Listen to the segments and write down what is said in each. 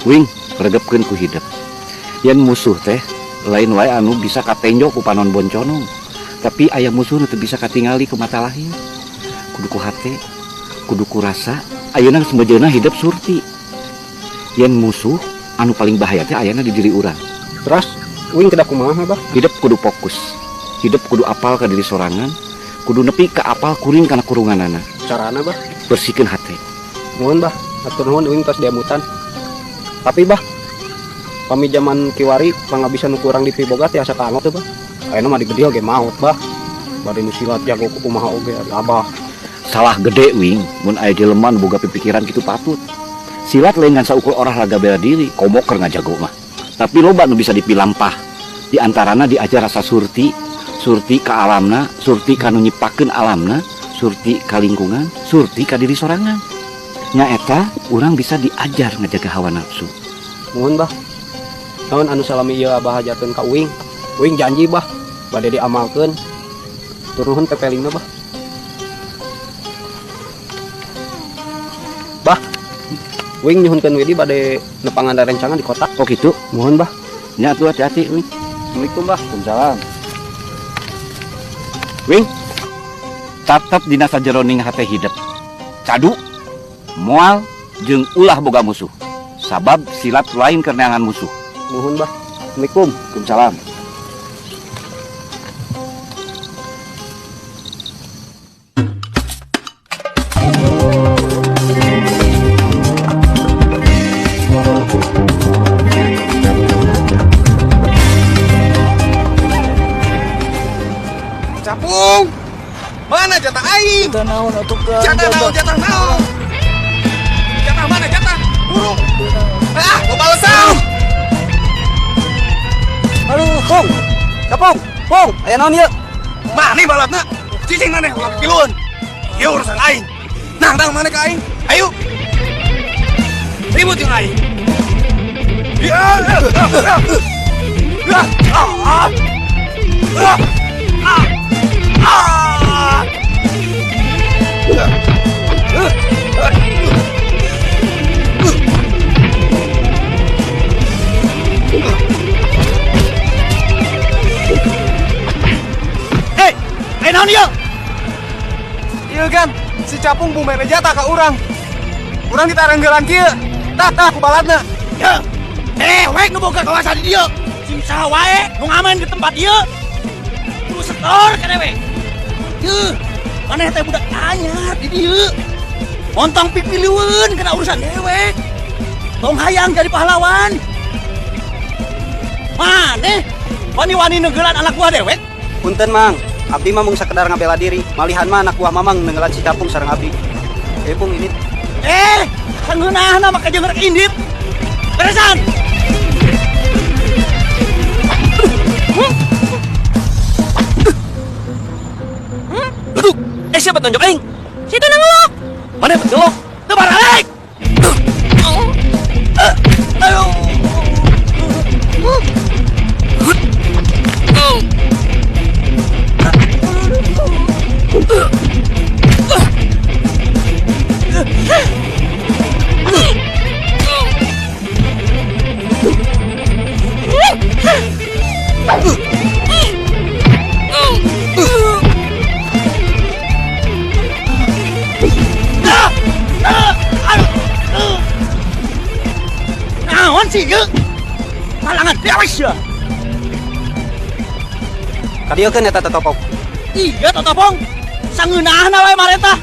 Wing regepkeun ku hidep. Yen musuh teh lain wae anu bisa katenjo ku panon bonconong. Tapi aya musuh nu teu bisa katingali ku mata lahir. Kudu ku hate, kudu ku rasa. Ayeuna geus mejeuna hidep surti. Yen musuh anu paling bahaya teh ayana di diri urang. Terus wing kedah kumaha, Bah? Hidep kudu fokus. Hidep kudu apal ka diri sorangan, kudu nepi ka apal kuring kana kurunganana. Carana, Bah? Bersihkeun hate. Nuhun, Bah. Hatur nuhun uing tos diamutan. Tapi, Bah, pami zaman kiwari pangabisan nu kurang dipiboga tiasa kaangot teh, Bah. Ayeuna mah digedil ge maot, Bah. Bade nu silat jago kumaha oge abah. Salah gede wing, mun aya jelema nu boga pipikiran kitu patut. Silat lain ngan saukur olahraga bela diri, komo keur ngajago mah. Tapi loba nu bisa dipilampah. Di antarana diajar rasa surti, surti ka alamna, surti ka nu nyiptakeun alamna, surti ka lingkungan, surti ka diri sorangan. Nyaeta urang bisa diajar ngajaga hawa nafsu. Nuhun, Bah. Naon anu salami ieu abah ajarkeun ka uing? Uing janji, Bah, bade diamalkeun. Tur nuhun pepelingna, Bah. Bah, uing nyuhunkeun widi bade nepangan rencangan di kota. Oh gitu? Nuhun, Bah. Nya atuh hati-hati, Wing. Assalamualaikum, Bah. Waalaikumsalam. Wing, catet dina sajeroning hate hidep. Cadu, moal, jeung ulah boga musuh. Sabab silat lain keur neangan musuh. Nuhun, Bah. Assalamualaikum. Waalaikumsalam. Capung, mana jatah aing? Jatah naon atuh kan? Jatah naon, jatah naon? Jatah mana jatah? Burung. Ah, mau balesan. Aduh, Pung. Capung, Pung, aya naon ieu? Mana balatna? Cicing maneh ulah pipilueun. Ieu urusan aing. Nangtang maneh ka aing? Ayo. Ribut jeung aing. Ya. Ya. Ah. Ah. Ah. Hei, ayo naon ieu? Ieu kan si Capung bumere jatah ka urang. Urang ditarenggelan kieu. Tah tah ku balatna. Ya. Dewek nu boga kawasan di dieu. Sing saha wae nu ngamen di tempat ieu. Kudu setor ka dewek. Yeuh, maneh teh budak anyar di dieu. Montong pipiliweun kana urusan dewek. Tong hayang jadi pahlawan. Maneh wani-wani neunggelan anak buah dewek. Punten, Mang. Abdi mah mung sakedar ngabela diri. Malihan mah anak buah Mamang neunggelan si Capung sareng abdi. Pung ini. Sangeunahna mah kajeun rek indit. Beresan. Duduk. Siapa tonjok aing? Situ nanggelok. Mana bengelok? Teu baralik. Aduh. Naon sih, ye? Malangan dewek ya. Kadieukeun eta totopong. Iya totopong. Sangeunahna wae marentah.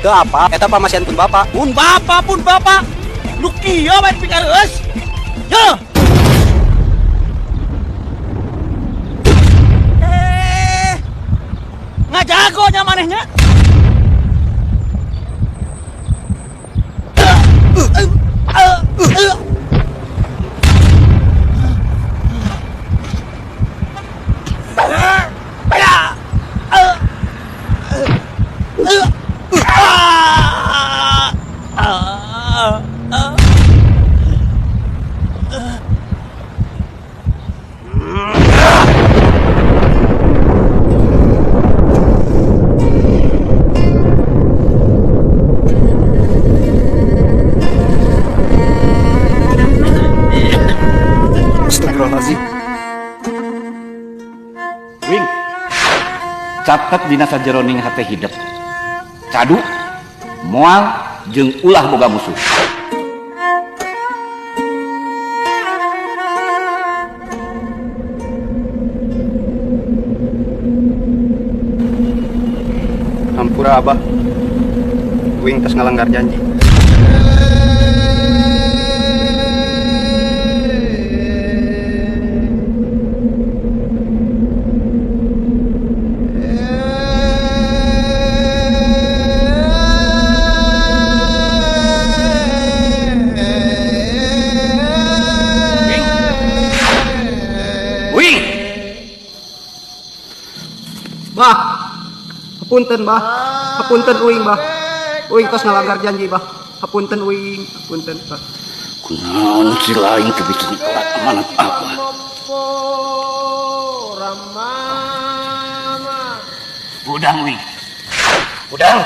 Teu apa? Eta pamasihan pun bapak. Pun bapak, pun bapak. Nu kieu wae pikareus. Ye. Ngajago nya manehnya. Astagfirullahaladzim. Wing. Catet dina sajeroning hate hidep. Cadu, moal jeung ulah boga musuh. Hampura Abah. Uing tos ngalanggar janji. Wing. Wing. Bah. Hapunten, Bah. Hapunten uing, Bah. Uing tos ngalanggar janji, Bah. Hapunten uing, hapunten, Bah. Kunaon si lain teu bisa nyekelat amanat Abah. Budang wing. Budang.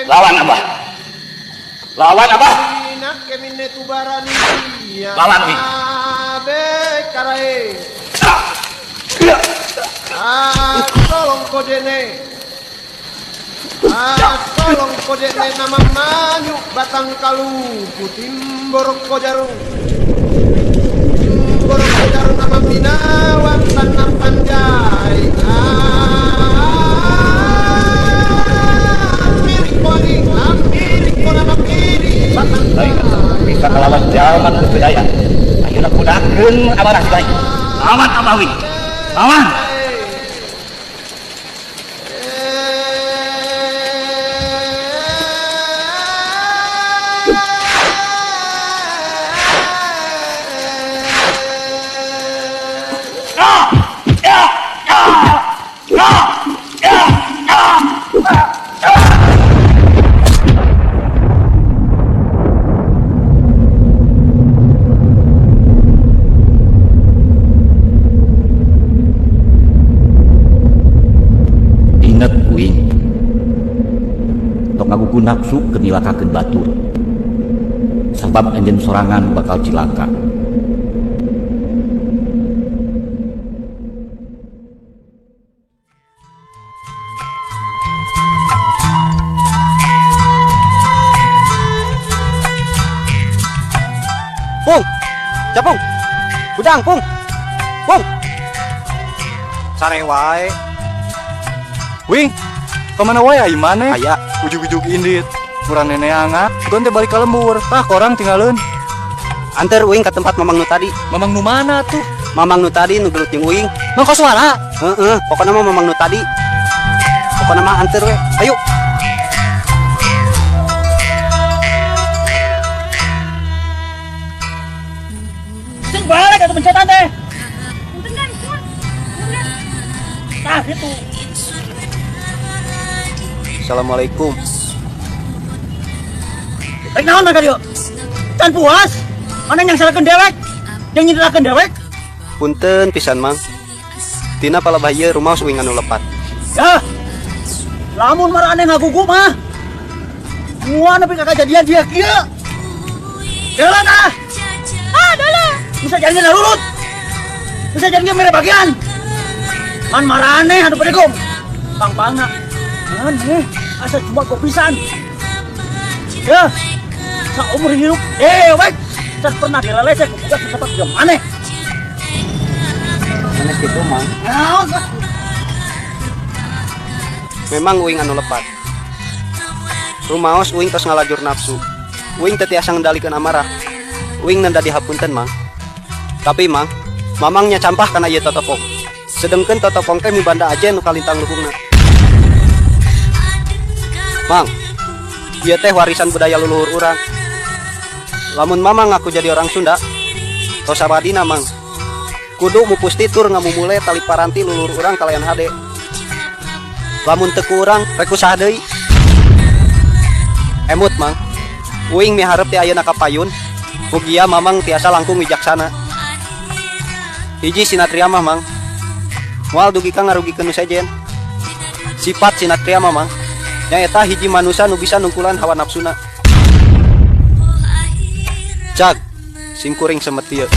Lawan Abah. Lawan Abah. Lawan wing. Tolong kodene. Tolong kodene nama manyuk batang kalu putim borok kojaru. Borok kojaru nama binawan tanam panjai. Mirik koni, mirik nama mirik batang Lain bisa kalawan jalma nu teu daya. Ayeuna kudakeun amarah si lain. Lawan Abah wing. Lawan. Ingat wing. Tong ngagugu nafsu keur nyilakakeun batur. Sabab anjeun sorangan bakal cilaka. Pung. Capung. Udang, Pung. Pung. Sare wae. Wing, kemana wae ai maneh? Aya. Ujug-ujug indit. Kurang neneangan, gon teh balik ka lembur. Tah korang tinggalin. Anter uing ka tempat mamang nu tadi. Mamang nu mana tuh? Mamang nu tadi nu gelut jeung uing. Mang koswara. Heeh, pokona mah mamang nu tadi. Pokona mah anter we. Ayo. Sing balik atuh pencetan teh. Tah gitu. Assalamualaikum. Rek naon ka dieu? Can puas. Mana yang salahkeun dewek? Yang nyiderakeun dewek? Punten pisan, Mang. Tina palebah ieu rumaos uing anu lepat. Ya. Lamun maraneh ngagugu mah. Moal nepi ka kajadian dia kieu. Jalan ah. Ah, dalah. Bisa jadi narurut. Bisa jadi mere bagian. Man maraneh anu pedegong. Pang pangna. Aneh, asa cuma kok pisan. Ya. Saumur hidup dewek can pernah dilalesek ku budak sesepat jeung maneh. Sanes kitu, Mang. Naon? Memang uing anu lepat. Rumaos uing tos ngalajur nafsu. Uing teu tiasa ngendalikeun amarah. Uing nenda dihapunten, Mang. Tapi, Mang, mamangnya campah kana ieu totopong. Sedengkeun totopong teh mibanda aja nu kalintang luhurna. Mang, ieu teh warisan budaya leluhur urang. Lamun Mamang ngaku jadi orang Sunda, tos sabadina, Mang. Kudu mupusti tur ngamumule tali paranti luluhur urang kalayan hade. Lamun teu ku urang, rek ku saha deui? Emut, Mang. Uing miharep ti ayeuna ka payun, mugia Mamang tiasa langkung wijaksana. Hiji sinatria mah, Mang. Moal dugi ka ngarugikeun nu sejen. Sifat sinatria mah, Mang, nyaeta hiji manusia nu bisa nungkulan hawa nafsuna. Cag, simkuring semet ieu.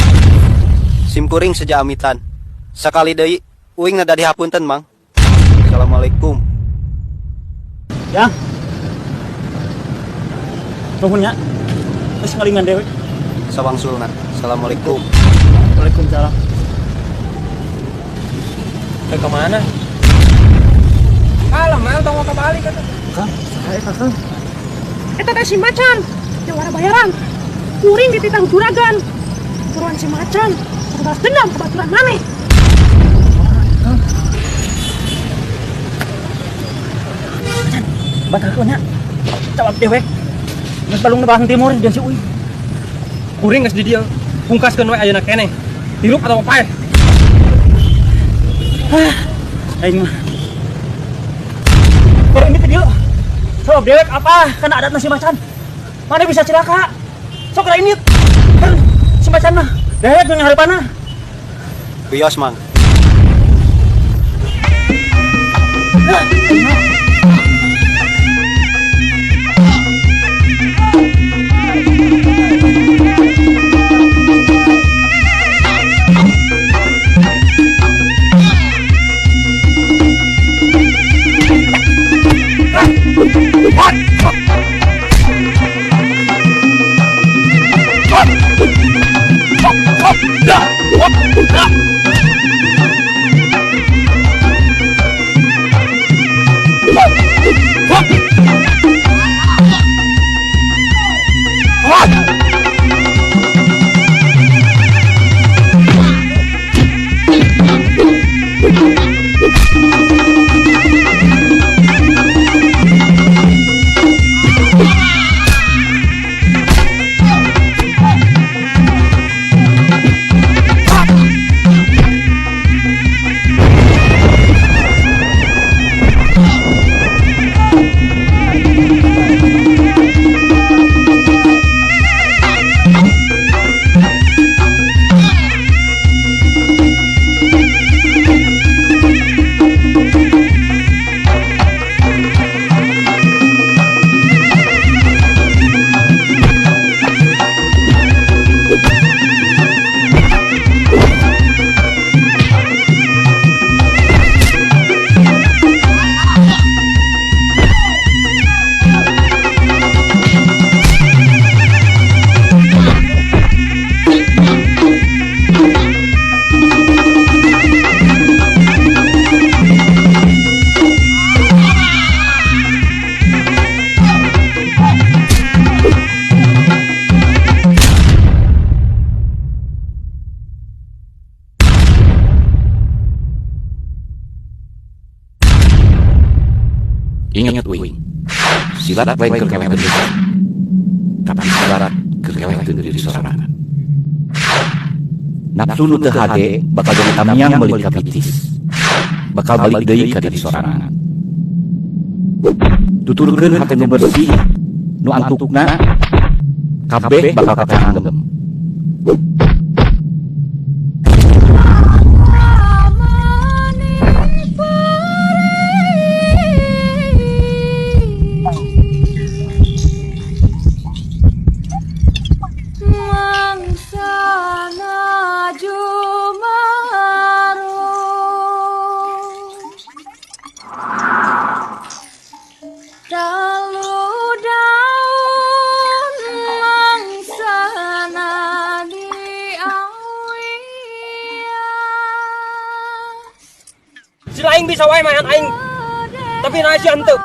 Simkuring seja amitan. Sakali deui uing neda dihapunten, Mang. Assalamualaikum. Yang. Nuhun nya. Geus ngalingan dewek. Sawangsulna. Assalamualaikum. Waalaikumsalam. Ke kemana? Alah, mal tong ka balik atuh. Kang, saya Kang. Eta teh si Macan, jawara bayaran. Kuring dititah juragan. Buruan si Macan, kudu balas dendam ke baturan maneh. Batalkeun nya. Jawab dewek. Geus balung di timur jeung si Uy. Kuring geus di dieu. Pungkaskeun we ayeuna keneh. Hirup atau paeh? Ah, aing mah. Kuring ini dieu. Sabab dewek apa? Karena adatna si Macan. Mana bisa celaka? Sok lah ini. Kan si Macan mah. Dewek jeung hareupanna. Wios, Mang. Ingat uing. Silat lain keur kelehkeun diri. Tapi silat keur kelehkeun diri sorangan. Nafsu nu teu hade bakal jadi tamiang balik ka bitis. Bakal balik deui ka diri sorangan. Tuturkeun hate nu bersih, nu antukna kabeh bakal katanggem. Mangsana jumaru Talu daun mangsana diawias. Si lain bisa wae mayan aing. Tapi na sia henteu.